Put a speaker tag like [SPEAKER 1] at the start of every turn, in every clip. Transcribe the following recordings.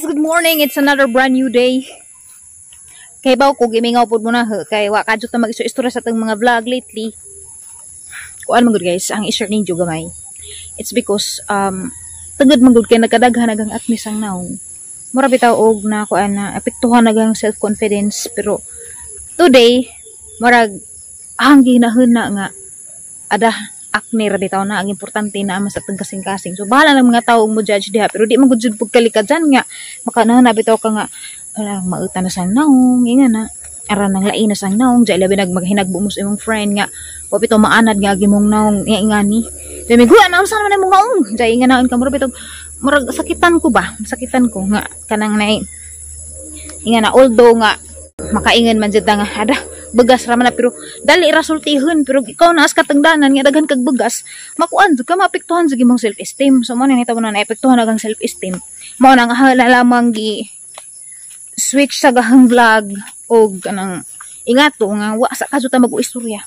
[SPEAKER 1] Good morning. It's another brand new day. Kay baw ko gimingaw pud mo na kay wa kadyo ta mag-istorya sa atong mga vlog lately. Kuan man gud guys, ang i-share ninyo gamay. It's because tungod man gud kay nagkadaghan agang acne sang naong. Mura bitaw og na kuan na apektuhan agang self-confidence, pero today murag ang ginahuna nga ada acne ra bitaw na ang importante na mas atong kasing-kasing. So bahala ng mga tawo mo judge diha, pero di man gud jud pagkalikadyan nga makanahan na bitaw ka nga mauta na sang naong inga na aran nang lain na sang naong dya labi nagmaghinagbo mo sa imong friend nga wa bitaw maanad nga agi mong naong nga ingani. Dya may guya na unsa naman imong naong dya inga naon ka mura bitaw murag sakitan ko ba, sakitan ko nga kanang nay inga na, although nga makaingon man jud nga ada bagas ra man na, pero dali ra sultihon, pero ikaw na as katangdanan nga daghan kag bagas makuan jud ka, maapektuhan jud imong self-esteem. So mo na nahitabo na naapektuhan ang self-esteem, mao na nga lamang gi switch sa gahang vlog og kanang ingato nga wa sa kadto ta mag-istorya.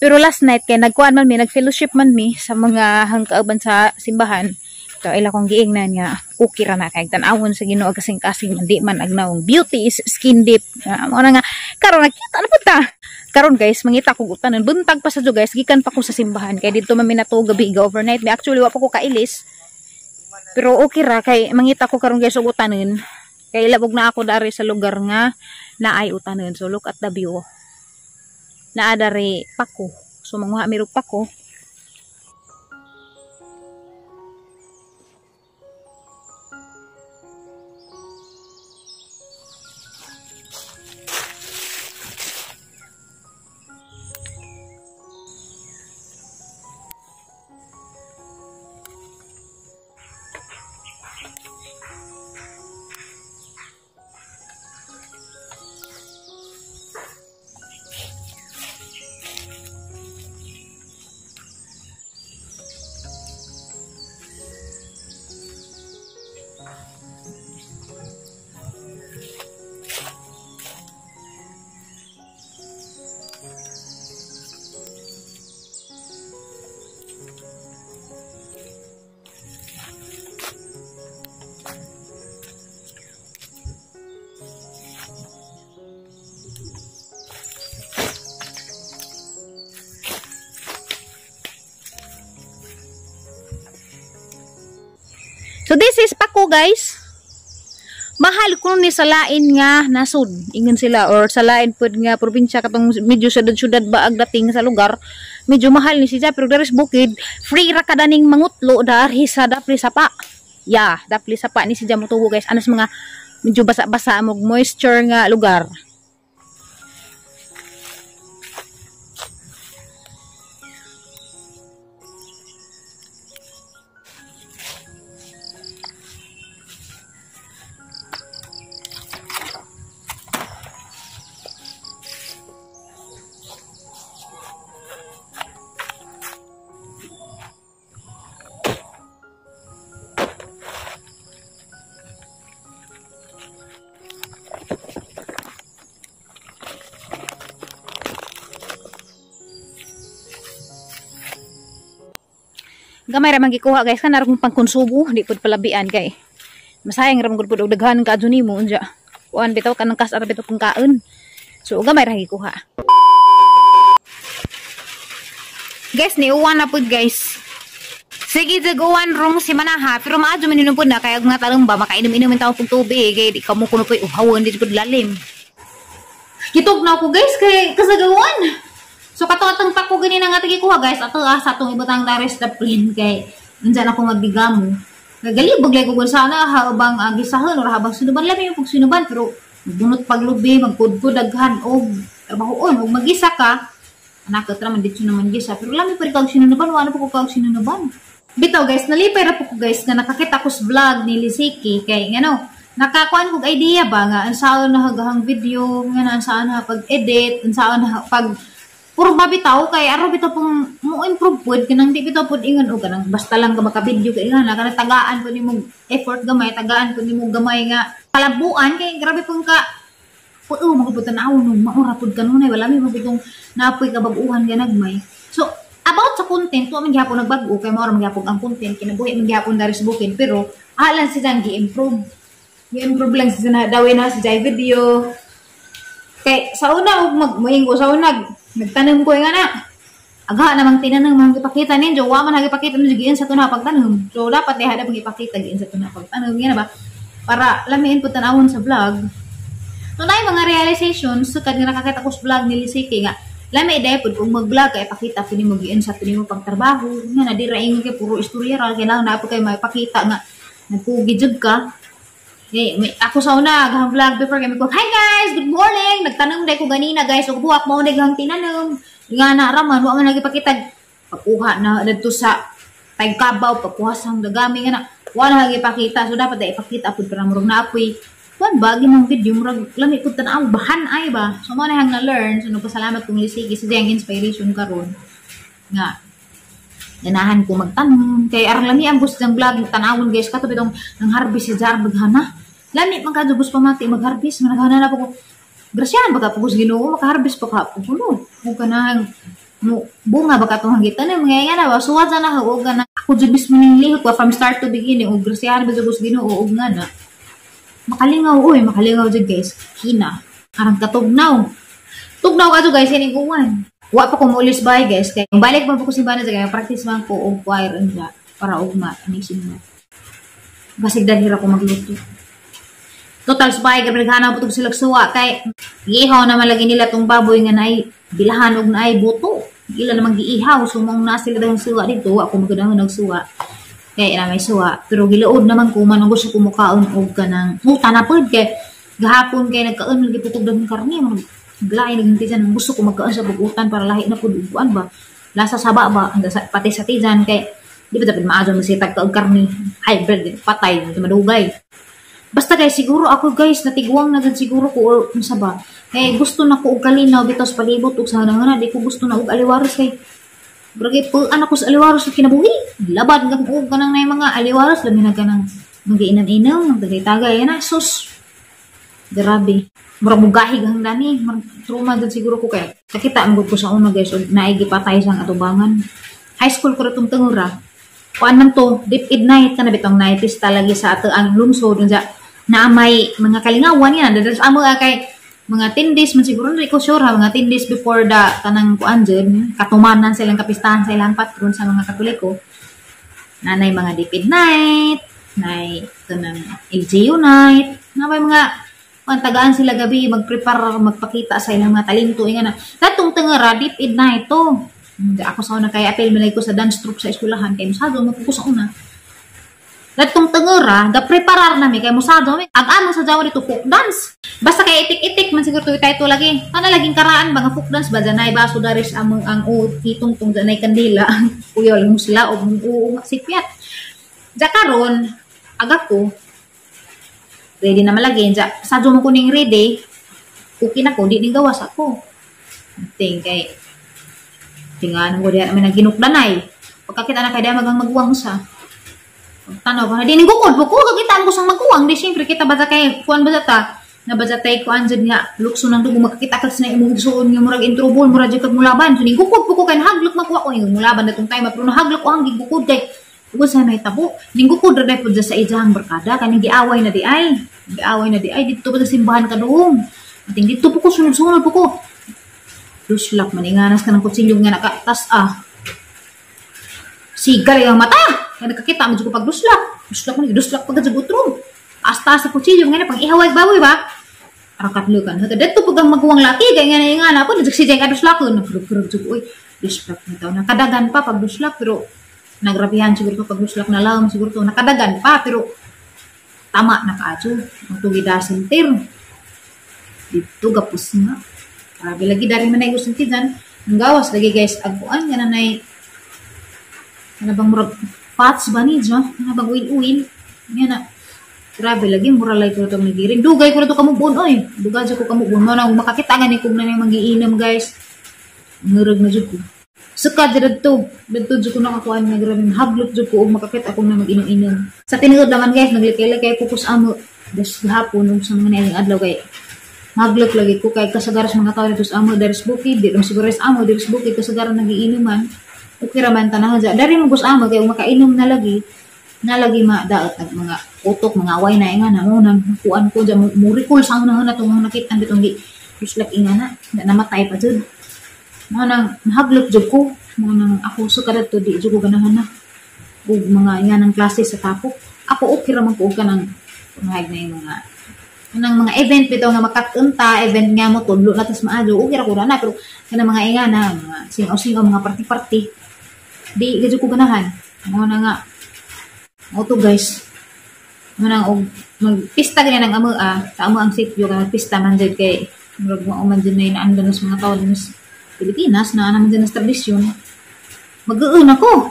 [SPEAKER 1] Pero last night kay nagkuan man mi, nag-fellowship man mi sa mga hangkauban sa simbahan. So ila kong giingnan nga okay ra na kay tan-awon sa Ginoo kasing-kasing man di man agnaong beauty is skin deep. Mao na nga karon nakita na pud ta. Karon guys mangita kog utanon, buntag pa sa jud guys, gikan pa ko sa simbahan kay didto man mi nato gabi ga overnight. Mi actually wa pa ko kailis. Pero okay ra kay mangita ko karon guys og utanon. Kay labog na ako dari sa lugar nga naay utanon. So look at the view. Naa dari pako. So manguha mi og pako. So this is pako guys. Mahal kuno ni sa lain nga nasod, ingon sila, or sa lain pud nga probinsya katong medyo syudad-syudad ba agdating sa lugar, medyo mahal ni siya, pero dari sa bukid free ra kadaning mangutlo dari sa dapli sapa. Yeah, dapli sapa ni siya motubo guys, anas mga medyo basa-basa mo moisture nga lugar. Gamay ra man gikuha guys, kanang kung pangkonsumo, di pud palabian kay masayang ra man gud pud og daghan kaadto nimo unja. Kuan bitaw kanang kas-ar bitaw pang kaon. So gamay ra gikuha. Guys, niuwan na pud guys. Sige jag uwan rong si manaha, pero maadyo man pud na kay og mga talong ba makainom-inom tawo pug tubig kay di kamo kuno poy uhawon di pud lalim. Gitog na ako guys kay kasagawan. So kato atong pako ganina nga tagikuha guys, ato sa atong ibutang dares the plane kay andyan ako magbigamo. Nagalibog lay ko sana habang gisahon or habang sinuban, lami yung pagsinuban pero magbunot paglubi, magkudkod daghan og trabahoon og magisa ka. Anak ra man didto naman gisa pero lami pa rin kag sinuban, wala pa ko kag sinuban. Bitaw guys, nalipay ra po ko guys nga nakakita ko sa vlog ni Lisiki kay ngano nakakuan kog idea ba nga unsaon na hagahang video, nga unsaon na pag-edit, unsaon na pag puro mabitaw kay araw bitaw pong mo improve pud kanang di bitaw pud ingon og kanang basta lang ka maka-video kay ingon na kanang tagaan pud nimo effort gamay, tagaan pud nimo gamay nga kalabuan kay grabe pud ka puo magpud tan-aw no maura pud kanunay wala mi mabitong naapoy ka bag-uhan nga nagmay. So about sa content wa man gihapon nagbag-o kay mao ra man gihapon ang content kinabuhi man gihapon dari sa bukid pero alan silang gi-improve. Gi-improve lang sa na daway na sa jay video. Kay sa una og mag moingo sa una nagtanom ko nga na. Agha namang tinanong mga gipakita ninyo, wa man gipakita ninyo giin sa tuna pagtanom. So dapat diha na ipakita giin sa tuna pagtanom, nga na ba? Para lamiin po tan-awon sa vlog. So naay mga realizations sukad nga nakakita ko sa vlog ni Lisiki nga lami day pud kung mag-vlog kay ipakita pud nimo giin sa nimo pagtrabaho nga na di ra ingon kay puro istorya ra, kailangan na po kay maipakita nga nagpugi jud ka. Eh, may, ako sa una, gahang vlog before kami ko, "Hi guys, good morning! Nagtanong day ko ganina guys, ug buhak mo gahang tinanom." Nga na raman, wa man nagipakita. Pagkuha na dadto sa tagkabaw, pagkuha sa dagami nga na, wa na gipakita. So dapat ay ipakita pud para murag na apoy. Kuan ba ginang video murag lami pud tan-aw bahan ay ba. So mo na hang na-learn, so nagpasalamat kong Lisiki sa diyang inspiration karon nga ganahan ko magtanom kay arang lami ang gusto ng vlog tanawon guys, kato bitong nang harvest si Jar maghana lami man kadto gusto pamati mag-harvest managhana na po ko. Grasyahan baka po Ginoo makaharvest pa ka po kuno ug kanang mo bunga baka tong hangitan mga nga na ba suwat na og na ako jud mismo ning lihok ba from start to beginning ug grasyahan ba jud Ginoo og nga na makalingaw, oy, makalingaw jud guys. Hina arang katugnaw tugnaw kadto guys ining uwan. Wa pa ko muulis bay guys kay balik man po ko simbahan sa kay practice man ko og choir unja para ugma ani simba. Basig dahil ako magluto. Total sa bahay grabe naghanap po sila suwa kay giihaw naman lagi nila tong baboy nga naay bilahan og naay buto. Ila namang giihaw, so mong na sila dahil suwa dito, wa ko magandang nagsuwa. Kay na may suwa, pero giluod naman ko man gusto ko mukaon og kanang uta na pod kay gahapon kay nagkaon lagi putog daghang karne man. Glay naging tiyan gusto ko magkaan sa bugutan para lahi na pud uguan ba. Lasa saba ba sa, pati sa tiyan kay di ba dapat maadyo masitag ka og karne hybrid patay madugay. Basta guys siguro ako guys natiguang na gud siguro ko or unsa ba. Kay gusto na ko og kalinaw bitaw sa palibot og sa na di ko gusto na og aliwaros kay bragi puan ako sa aliwaros sa kinabuhi. Labad nga og kanang nay mga aliwaros labi na kanang magiinom-inom tagay-tagay na sus. Grabe. Murag mugahig ang dani, trauma gud siguro ko kay kakita ang ko sa una guys og naay gipatay sang atubangan. High school ko ratong tengura. Kuan man to, deep id night kana bitong night pista lagi sa ato ang lungsod unsa na may mga kalingawan yan. Dadas amo kay mga 10 days man siguro di ko sure ha, mga 10 days before the kanang kuan jud katumanan silang kapistahan sa ilang patron sa mga Katoliko. Nanay mga deep id night, nay kanang LGU night, na may mga tagaan sila gabi magprepare magpakita sa ilang mga talento nga na tatong tengara deep id night to. Ako sa una kay apel malay ko sa dance troupe sa eskwelahan kay musado mo ko sa una. Datong tengara ga-preparar nami kay musado mi ag amo sa jawa dito folk dance. Basta kay itik-itik man siguro tuwi title lagi. Ana laging karaan mga folk dance ba janay baso daris among ang itong tong janay kandila. Kuyol mo sila og oo sipyat. Ja karon aga ko ready na malagi. Sa sadyo mo kuning ready, okay na ko, di ning gawas ako. Ting kay tinganan ko diyan may naginukdanay. Pagkakita na kay diyan magang magwang sa. Tanaw ko na di ning gukod ko kakitaan ko sang magkuwang di syempre kita basta kay kuan ba ta na basta tay kuan jud nga lukso ng dugo makakita ka sa imong igsuon nga murag introbol murag jud kag mulaban. So ning gukod ko kay haglok makuha ko ning mulaban datong time pero nahaglok ko ang gigukod kay ug sa may tabo ning gukod ra pud sa ijahang barkada kaning giaway na di ay. Giaway na di ay didto pa sa simbahan kaduong. Ating didto po ko sunod-sunod po ko. Luslak maninganas ka ng kutsilyo nga nakatas ah. Sigal ang mata. Kaya nakakita mo ko pag duslak. Duslak mo duslak pag sa butrom. Asta sa kutsilyo nga na pang ihaway baboy ba. Arakatlukan. Didto pag ang maguwang laki kay nga na po nagsigjay ka duslak naggrug jud oy. Duslak na taw nakadagan pa pag duslak pero nagrabihan siguro to pag duslak na lang siguro to nakadagan pa pero tama na kaadyo ang tugida center dito gapos na grabe lagi dari man ay gusto tiyan ang gawas lagi guys agkuan nga nanay kana bang murag pots ba ni jo kana bang uil-uil nga na grabe lagi mura lay ko to nagiring dugay ko to kamubon oy dugay ko kamubon mo na makakita nga ni kung nanay magiinom guys ngurag na jud ko. Saka didto, didto jud ko nakakuan nga grabe haglot jud ko og makakita akong na mag-inom-inom. Sa tinuod naman guys, naglikay-likay ko kus amo des gahapon ug sa mga niining adlaw kay haglot lagi ko kay kasagaras mga tawo dito sa amo daris bukid, di siguro sa amo daris bukid kasagaran nagiinuman. Okay ra man tanahon ja. Dari mo gus amo kay makainom na lagi madaot nag mga Utok mga away na nga na mo nang kuan ko dyan mo recall sa una na itong nakita bitong gi like nga na namatay pa jud. Mo nang nahaglok jud ko, mo nang ako sa kadto di jud ko ganahan na ug mga nga ng klase sa tapok. Ako okay ra man ko og kanang pangayag na yung mga kanang mga event bitaw nga makatunta, event nga mo tudlo na tas maayo, okay ra ko na, pero kanang mga inga na mga singaw-singaw, mga party-party, di gid ko ganahan. Mo na nga mo to guys. Mo nang og magpista gani nang amo sa amo ang sityo kay magpista man jud kay murag mao man jud na inaandan sa mga tawo din sa Pilipinas na naman jud sa tradisyon. Mag-uun ako.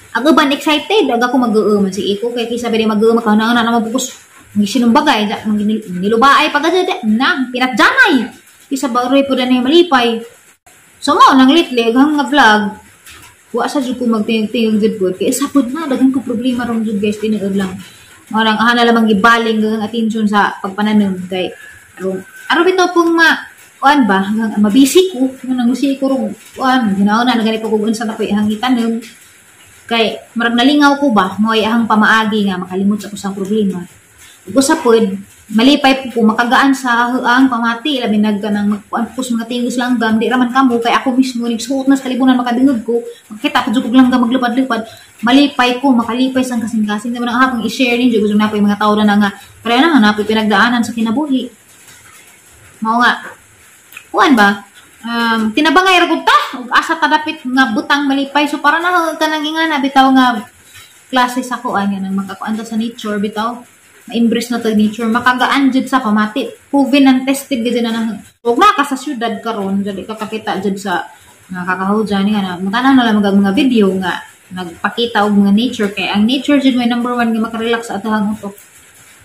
[SPEAKER 1] Ang uban excited, ag ako mag-uun man si iko kay kaysa ba mag-uun makauna na mabukos ngisinumbagay, nilubaay pag na pinatjanay. Kaysa ba roy pud na malipay. So mo nang lately ang nga vlog wa sa jud ko magtingog-tingog jud pud kay sapod na daghan ko problema ron jud guys, tinuod lang. Mao nang ana lamang gibaling ang atensyon sa pagpananom kay aron aron bitaw pong ma kuan ba mabisi ko nang gusi ko rong kuan ginauna na gani pa kog unsa na ko ihang itanom kay murag nalingaw ko ba mo ay ahang pamaagi nga makalimot sa kusang problema. Ug usa pod malipay po ko makagaan sa ang pamati labi nagka nang magkuan ko sa mga tingos langgam di raman kamo kay ako mismo nigsuot na sa kalibunan makadungog ko makita ko jud og langgam maglupad-lupad malipay ko makalipay sang kasing-kasing naman ang hapong i-share ninyo gusto na po yung mga tao na nga pareha na nga na po pinagdaanan sa kinabuhi. Mao nga kuan ba tinabangay ra gud ta ug asa ta dapit nga butang malipay so para na kanang ingana bitaw nga klase sa kuan nga nang makakuan ta sa nature bitaw ma-embrace na to nature makagaan jud sa pamati proven and tested gid na nang ug naka sa syudad karon jud ka kakita jud sa mga kakahudyan nga na mutanaw na lang mga video nga nagpakita og mga nature kay ang nature jud may number one nga makarelax sa atahang utok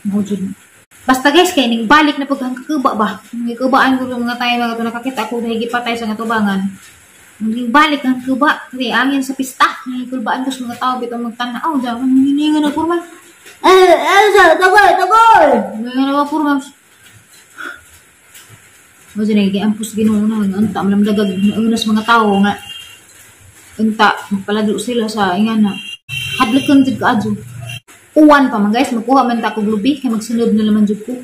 [SPEAKER 1] mo jud. Basta guys kay ning balik na pag kakuba ba ngikubaan ko mga tayo mga to nakakita ko dahil gipatay sa katubangan ning balik ang kuba kay angin sa pista ngikulbaan ko sa mga tao bitaw magtan-aw jaman hininga na porma tagoy tagoy nga na porma mo jud naggiampos Ginoo na nga unta malamdagag unas mga tao nga unta magpaladyo sila sa ingana hadlokon jud kaadyo. Uwan pa man guys, magkuha man ta kog lubi kay magsunod na laman jud ko.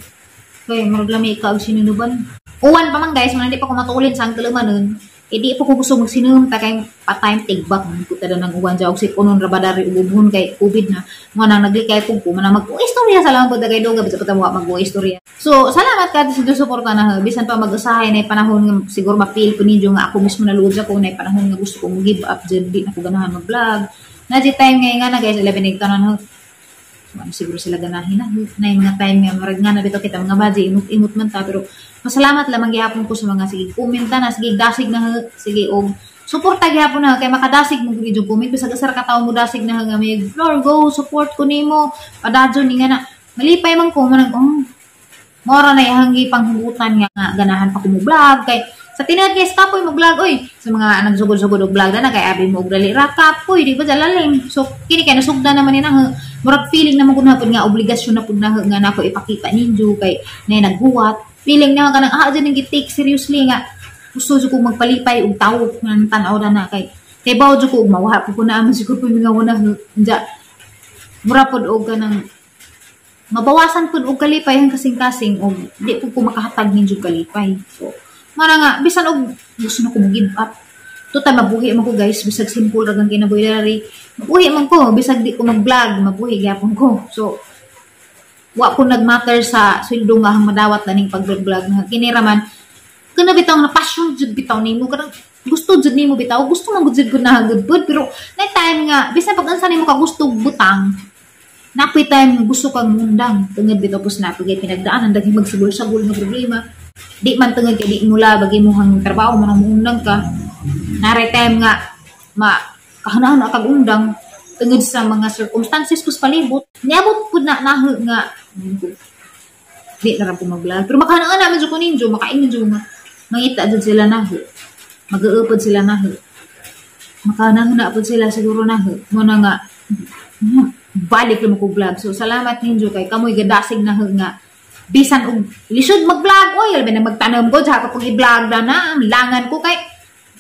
[SPEAKER 1] Kay murag lami ka og sinunuban. Uwan pa man guys, man di pa ko matulin sa ang tulumanon. Eh di pa ko gusto magsinum ta kay patay tigbak man ko tada nang uwan jaw si kunon ra badari ububhon kay COVID na. Mo nang naglikay pug ko man mag-istorya sa lang pud kay doga bisag pa wa mag-istorya. So salamat ka sa suporta na bisan pa mag-usahay na panahon nga siguro ma-feel ko ninyo nga ako mismo naluod ako na panahon nga gusto ko mo give up jud di na ko ganahan mag-vlog. Na di time ngay nga na guys 11 tanon. So, ano, siguro sila ganahin na yung mga time nga marag nga na bitaw kita mga baji imot-imot man ta pero masalamat lamang gihapon ko sa mga sige komenta na sige dasig na sige og suporta gihapon na kay makadasig mo gid comment bisag asa ra ka tawo mo dasig na nga may floor go support ko nimo padadyon ni nga na malipay man ko man oh mora na ihang gipanghugutan nga ganahan pa ko mo vlog kay sa tinuod guys kapoy mo vlog oy sa mga nagsugod-sugod og vlog na kay abi mo og dali ra kapoy di ba dalalim so kini kay nasugdan naman ni na murag feeling naman ko na pud nga obligasyon na pud na nga nako ipakita ninyo kay nay naghuwat feeling na kanang dyan ang gi-take seriously nga gusto jud kog magpalipay og tawo nga tan-aw na kay kay bawo jud ko og mawa pud ko na man siguro pud mga una unja mura pud og kanang mabawasan pud og kalipay ang kasing-kasing og di pud ko makahatag ninyo kalipay. So mara nga bisan og gusto na ko mo-give up total mabuhi man ko guys bisag simple ra kang kinabuhi diri mabuhi man ko bisag di ko mag-vlog mabuhi gyapon ko. So wa ko nagmatter sa sweldo nga ang madawat na ning pag-vlog na kini ra man kana bitaw na passion jud bitaw nimo kanang gusto jud nimo bitaw gusto man gud jud ko na good pud pero na time nga bisan pag unsa nimo ka gusto butang napoy time gusto kang mundang tungod bitaw pus na pag pinagdaanan daghi magsagol-sagol nga problema di man tungod kay di mula bagi mo hang trabaho mo nang muundang ka naray time nga ma kahanahon kag undang tungod sa mga circumstances kus palibot niabot pud na nahu nga di na ra ko mag-vlog pero makahanaan naman jud ko ninyo makaingon jud nga mangita jud sila nahu mag-uupod sila nahu makahanahon na pud sila siguro nahu mo na nga balik lang ko vlog. So salamat ninyo kay kamoy gadasig na nga bisan og lisod mag-vlog oy albe na magtanom ko sa pag i-vlog na na ang langan ko kay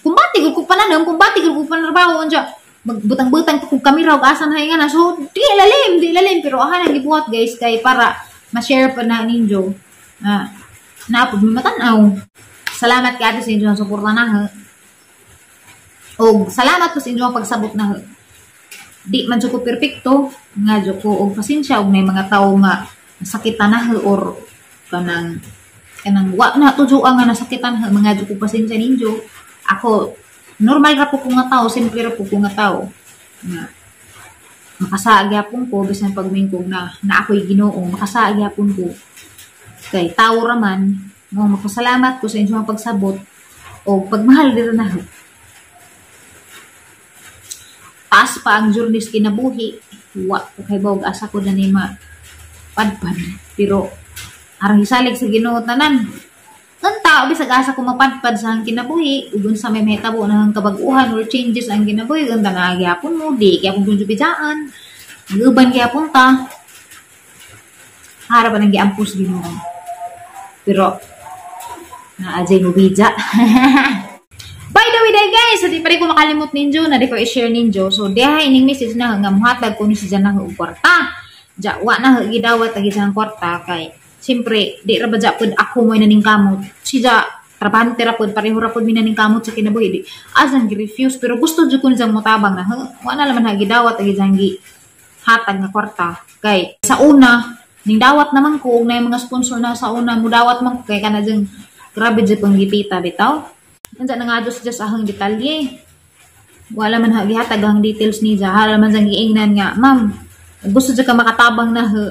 [SPEAKER 1] kumbati ko pananam kumbati ko panarbaho unja Magbutang-butang pa kung kamera og asan hay nga na. So di lalim, di lalim, pero aha nang gibuhat, guys, kay para ma-share pa na ninyo na naapod may matan-aw. Salamat kaayo sa inyong suporta na ha. Og salamat po sa inyong pagsabot na ha. Di man jud ko perpekto nga jud ko og pasensya og may mga tawo nga nasakitan na ha, or kanang kanang wa na tudyoa nga nasakitan ha, mga jud ko pasensya ninyo. Ako normal ra po ko nga tao, simple ra po ko nga tao. Nga makasaag gyapon ko bisan pag ko na na ako'y Ginoo, makasaag gyapon ko. Kay tao ra man, mo magpasalamat ko sa inyong pagsabot o pagmahal dira na. Taas pa ang journey sa kinabuhi. Wa ko kay bawg asa ko na ni mapadpad. Pero arang hisalig sa Ginoo tanan. Unta, bisag asa ko mapadpad sa ang kinabuhi, ug unsa may mahitabo na ang kabag-uhan or changes ang kinabuhi, unta na gyapon mo, di gyapon kung bidaan. Mag-uban gyapon ta. Hara pa nang giampos Ginoo. Pero naa jay mubidya. By the way, day guys, di pa rin ko makalimot ninyo na di ko i-share ninyo. So, diha ining message na nga muhatag ko ni si na og kwarta. Ja, wa na gidawat ang isang kwarta kay siyempre, di ra ba ja pud ako mo naning kamot. Si ja trabahante ra pud, pareho ra pud mi naning kamot sa kinabuhi. Di asang gi-refuse, pero gusto jud ko ni siyang motabang na wa na laman ha gidawat ang isang gi hatag nga kwarta. Kay sa una ning dawat naman ko og na mga sponsor na sa una mudawat man ko kay kana jud grabe jud pang gipita bitaw. Unsa na nga dos sa ahang detalye. Wala man ha gihatag ang details ni ja. Hala man sang giingnan nga, "Ma'am, gusto jud ka makatabang na ha.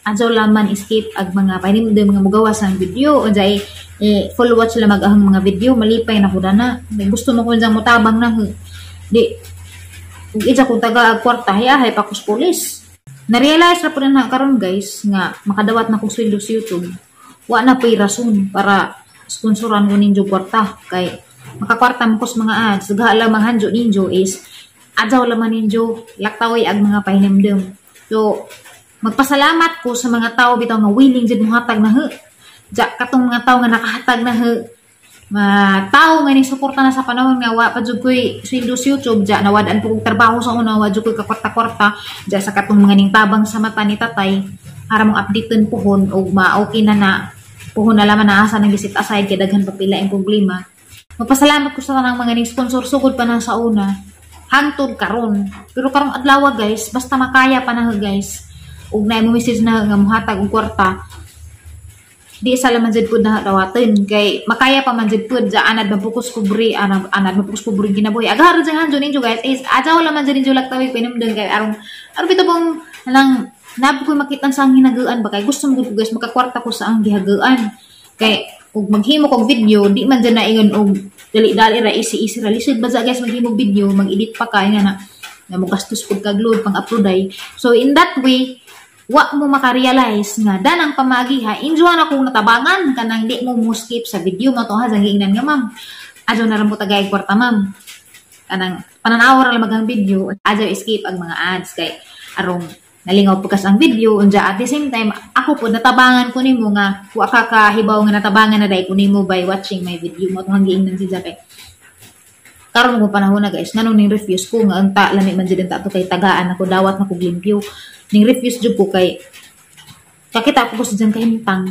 [SPEAKER 1] Adyaw laman escape ag mga pahinimdom mga mugawas ang video unsay eh, full watch sila mag ahang mga video, malipay na ko na. Gusto mo ko jang motabang na ha. Di ug ija kung taga ag kwarta hayahay pa ko sa pulis." Na-realize ra po na karon, guys, nga makadawat na kong sweldo sa YouTube. Wa na po'y rason para sponsoran ko ninyo kwarta kay makakwarta man ko sa mga ads. Dagha lang manghanjo ninyo is adyaw laman ninyo laktaway ag mga pahinimdom. So magpasalamat ko sa mga tao bitaw nga willing jud mohatag na ha. Ja katong mga tao nga nakahatag na ha. Ma tao nga ning suporta na sa panahon nga wa pa jud koy sweldo sa YouTube, ja nawad-an po kog trabaho sa una, wa jud koy kakwarta-kwarta, ja sa katong mga ning tabang sa mata ni tatay para mong updateon puhon og ma-okay na na puhon na laman na asa nang gisit aside kay daghan pa pila ang problema. Magpasalamat ko sa tanang mga ning sponsor sugod pa na sa una hangtod karon. Pero karong adlaw, guys, basta makaya pa na, guys, ug naay mo message na nga mohatag og kwarta, di sa laman jud pud na dawaten kay makaya pa man jud pud. Ja anad mapukus kubre, anad anad mapukus kubre kinabuhi. Aghar jud hanjo ninyo, guys, is adyaw laman jud ninyo laktawig pinumdum kay arong aron bitaw bang nang napo ko makita sa ang hinagaan ba, kay gusto mo ko, guys, makakwarta ko sa ang gihagaan kay ug maghimo kog video, di man dyan naingon og dali-dali ra, easy easy ra. Lisod ba sa, guys, maghimo video, mag-edit pa ka nga na na mo gastos pud kag load pang upload ay. So in that way wa mo makarealize nga danang pamagi ha injuan akong natabangan kanang di mo mo skip sa video mo to ha. Sang giingnan nga, "Ma'am, adyo na ra mo tagay kwarta, ma'am, kanang pananaw ra lamang ang video, adyo skip ang mga ads kay arong nalingaw pagkas ang video." Unja at the same time ako po natabangan ko nimo nga wa ka kahibaw nga natabangan na dai ko nimo by watching my video mo to hang giingnan si Jack. Karon mo panahon na, guys, nganong ning refuse ko nga unta lami man jud ta to kay tagaan ako dawat na kog limpyo. Ning refuse jud ko kay kakita ko sa dyan kahimtang.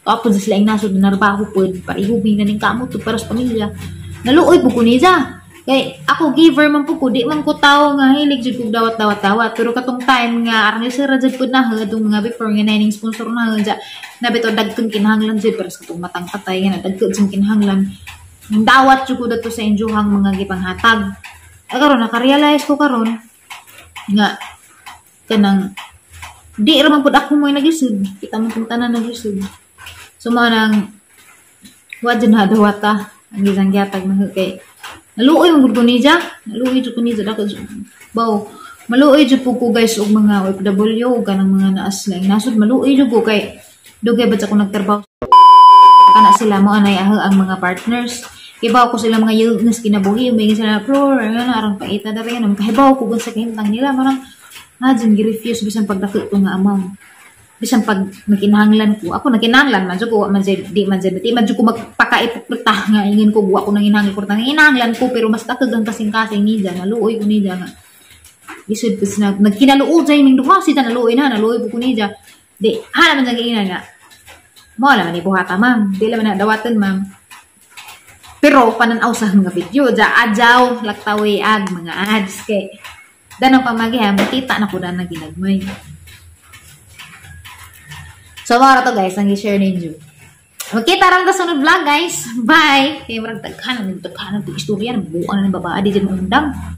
[SPEAKER 1] Tapos sa sila ang nasod na narbaho pod, pareho na ning kamot to para sa pamilya. Naluoy po ko niya. Kay ako giver man po ko, di man ko tao nga hilig jud kog dawat dawat dawat. Pero katong time nga arang lisira jud pud na atong mga before nga ning sponsor na ja na bitaw dagkong kinahanglan jud para sa katong matang patay nga na dagkon jud kinahanglan. Ning dawat jud ko dadto sa inyohang mga gipanghatag. Ay karon naka-realize ko karon nga kanang di ra man pud ako mo naglisod. Kita man kung tanan naglisod. So mao nang wa jud na dawata ang gisang gihatag na kay naluoy man gud ko niya. Naluoy jud ko niya dako baw. Maluoy jud po ko, guys, og mga OFW ug kanang mga naas lang nasod, maluoy jud ko kay dugay ba ko nagtrabaho kana sila mo anay ang mga partners. Kibaw ko sila mga yugnas kinabuhi, may sila floor, ano na arang paita diri ano, kahibaw ko gun sa kahimtang nila, marang ah, dyan gi-refuse bisan pagdako to nga amount. Bisan pag nagkinahanglan ko, ako nagkinahanglan man jud ko, man jud di man jud di man jud ko magpakaipokrita nga ingin ko wa ko nanginahanglan ko. Nanginahanglan ko, pero mas dakag ang kasing-kasing niya, naluoy ko niya nga. Lisod ko na nagkinaluoy jay ning duha si naluoy na, naluoy po ko niya. Di, hala man jud giingnan nga. Mo naman ni buhata, ma'am. Di naman na dawaton, ma'am. Pero pananaw sa mga video, ja adyaw laktawi ag mga ads kay danang pamagi ha, makita na ko na ginagmay. So, mao to, guys, ang i-share ninyo. Magkita rin ta sunod vlog, guys. Bye! Kaya marag daghan, daghan ng istorya, buwan na ng babae, di dyan maundang.